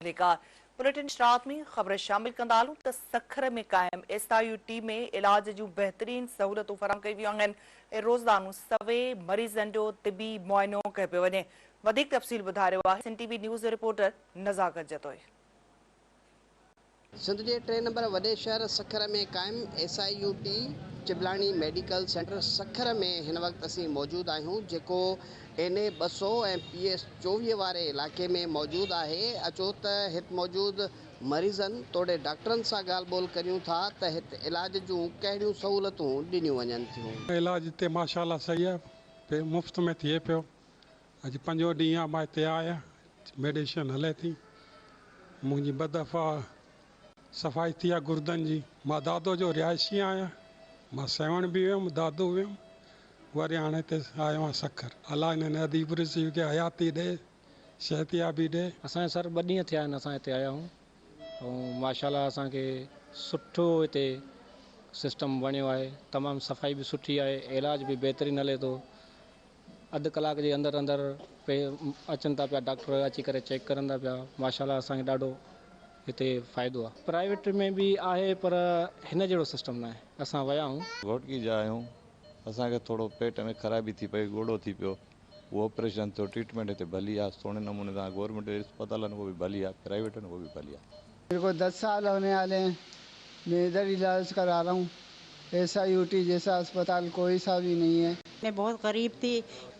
ڀليڪار بليٽن اشراق ۾ خبر شامل ڪندا هلون ته سکر ۾ قائم ايس I U ٽي ۾ علاج جون بهترين سهولتون فراهم ڪيون ويون آهن ۽ روزانو سوين مريضن جو طبي معائنو ڪيو پيو وڃي وڌيڪ تفصيل ٻڌائي رهيو آهي سنڌ ٽي وي نيوز جو رپورٽر نزاڪت جتوئي. سنڌ جي ٽئين نمبر وڏي شهر سکر ۾ قائم S I U T Chablani medical centre Sukkur ۾ هن وقت اسين موجود آهيون جيڪو اين اي 200 ۽ پي ايس 24 واري علائقي ۾ موجود آهي اچو ته هت موجود مريضن توڙي ڊاڪٽرن سان ڳالهه ٻولهه ڪريون ٿا ته هت علاج جون ڪهڙيون سهولتون ڏنيون وڃن ٿيون. علاج هتي ماشاء الله صحيح آهي مفت ۾ ٿئي پيو اڄ پنجون ڏينهن آ مان هتي آيان ميڊيشن هلي ٿي منهنجي ٻه دفعا صفائي ٿي آ گردن جي مان دادو جو رهائشي آهيان مان سيوهڻ به ويم دادو ويم وري هاڻي هتي آيو آهيان سکر الله هنن اديب رضوي کي حياتي ڏي صحتيابي ڏي. اسان کي سر ٻه ڏينهن ٿيا آهن اسان هتي آيا آهيون ۽ ماشاء الله اسان کي سٺو هتي سسٽم وڻيو آهي تمام صفائي به سٺي آهي علاج به بهترين هلي ٿو اڌ ڪلاڪ جي اندر اندر پي اچن ٿا پيا ڊاڪٽر اچي ڪري چيڪ ڪرن ٿا پيا ماشاء الله اسان کي ڏاڍو هتي فائدو آ. پرائيويٽ ۾ به آهي پر هن جهڙو سسٽم ناهي اسان ويا آهيون. گهوٽڪي جا آهيون اسان کي ٿورو پيٽ ۾ خرابي ٿي پئي ڳوڙهو ٿي پيو اهو آپريشن ٿيو ٽريٽمينٽ هتي ڀلي آ سهڻي نموني سان گورنمينٽ اسپتالن کان به ڀلي آ پرائيويٽن کان به ڀلي آ. ميري ڪو دس سال هوني والي هين مين ادهر علاج ڪرا رها هون ايس I U ٽي جيسا اسپتال ڪوئي سا بهي نهين هي. مين بهت غريب ٿي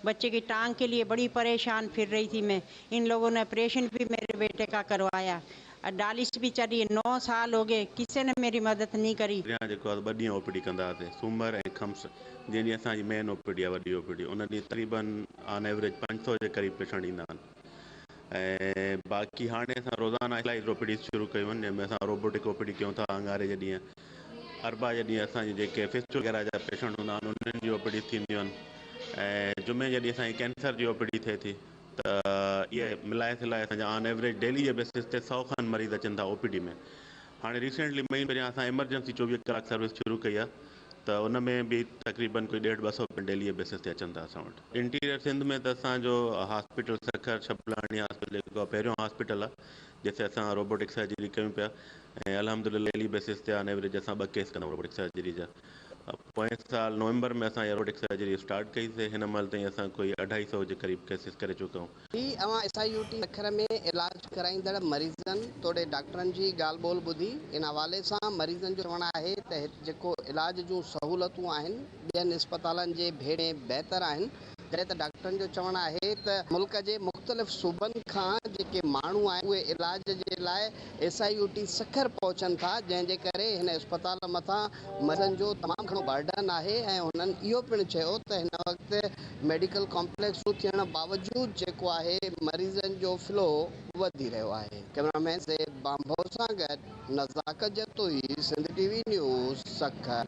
بچي ڪي ٽانگ ڪي ليي بڙي پريشان ڦر رهي ٿي مين ان لوگون ني اپريشن بهي ميري بيٽي ڪا ڪروايا اور ڊالس بهي چلي نو سال هو گئي ڪسي ني ميري مدد نهين ڪري. پهريان جيڪو آهي ٻه ڏينهن او پي ڊي ڪندا هئاسين سومر ۽ خمس جنهن ڏينهن اسان جي مين او پي ڊي آهي وڏي او پي ڊي ان ڏينهن تقريبن آن ايوريج 500 جي قريب پيشنٽ ايندا آهن ۽ باقي هاڻي اسان روزانه اسپيشلائيزڊ او پي ڊيز شروع ڪيون آهن جنهن ۾ اسان روبوٽڪ او پي ڊي ڪيون ٿا اڱاري جي ڏينهن اربع جي ڏينهن اسان جي جيڪي فسٽول وغيره جا پيشنٽ هوندا آهن انهن جي او پي ڊيز ٿينديون آهن ۽ جمعي جي ڏينهن اسان جي ڪينسر جي او پي ڊي ٿئي ٿي ته اهي ملائي سلائي اسان جا آن ايوريج ڊيلي جي بيسس تي سئو کن مريض اچن ٿا او پي ڊي ۾ هاڻي ريسينٽلي مهينو پهريان اسان ايمرجنسي 24 ڪلاڪ سروس شروع ڪئي آهي ته ان ۾ به تقريبن ڪوئي ڏيڍ ٻه سئو ڊيلي جي بيسس تي اچن ٿا اسان وٽ. انٽيريئر سنڌ ۾ ته اسان جو هاسپيٽل سکر ڇٻلاڻي هاسپيٽل جيڪو آهي پهريون هاسپيٽل آهي جتي اسان روبوٽڪ سرجري ڪيون پيا ۽ الحمدلله ڊيلي بيسس تي آن ايوريج اسان ٻه ڪيس ڪندا آهيون روبوٽڪ سرجري جا. پوئين سال نومبر ۾ اسان اها روبوٽڪ سرجري اسٽارٽ ڪئي سي هن مهل تائين اسان ڪوئي اڍائي سئو جي قريب ڪيسز ڪري چڪا آهيون. هي اوهان S I U T Sukkur ۾ علاج ڪرائيندڙ مريضن توڙي ڊاڪٽرن جي ڳالهه ٻولهه ٻڌي. ان حوالي سان مريضن جو چوڻ آهي ته هت جيڪو علاج جون سهولتون آهن ٻين اسپتالن جي ڀيٽ ۾ بهتر آهن جڏهن ته ڊاڪٽرن جو چوڻ آهي ته ملڪ جي مختلف صوبن کان جيڪي ماڻهو آهن اهي علاج جي لاء S I U T Sukkur پهچن ٿا جنهن جي ڪري هن اسپتال مٿان مريضن جو تمام گهڻو برڊن آهي ۽ هنن اهو پڻ چيو ته هن وقت ميڊيڪل ڪامپليڪس شروع ٿيڻ باوجود جيڪو آهي مريضن جو فلو وڌي رهيو آهي. ڪئميرا مين زيب بانڀو سان گڏ Nazakat Jatoi, Sindh T V news, Sukkur.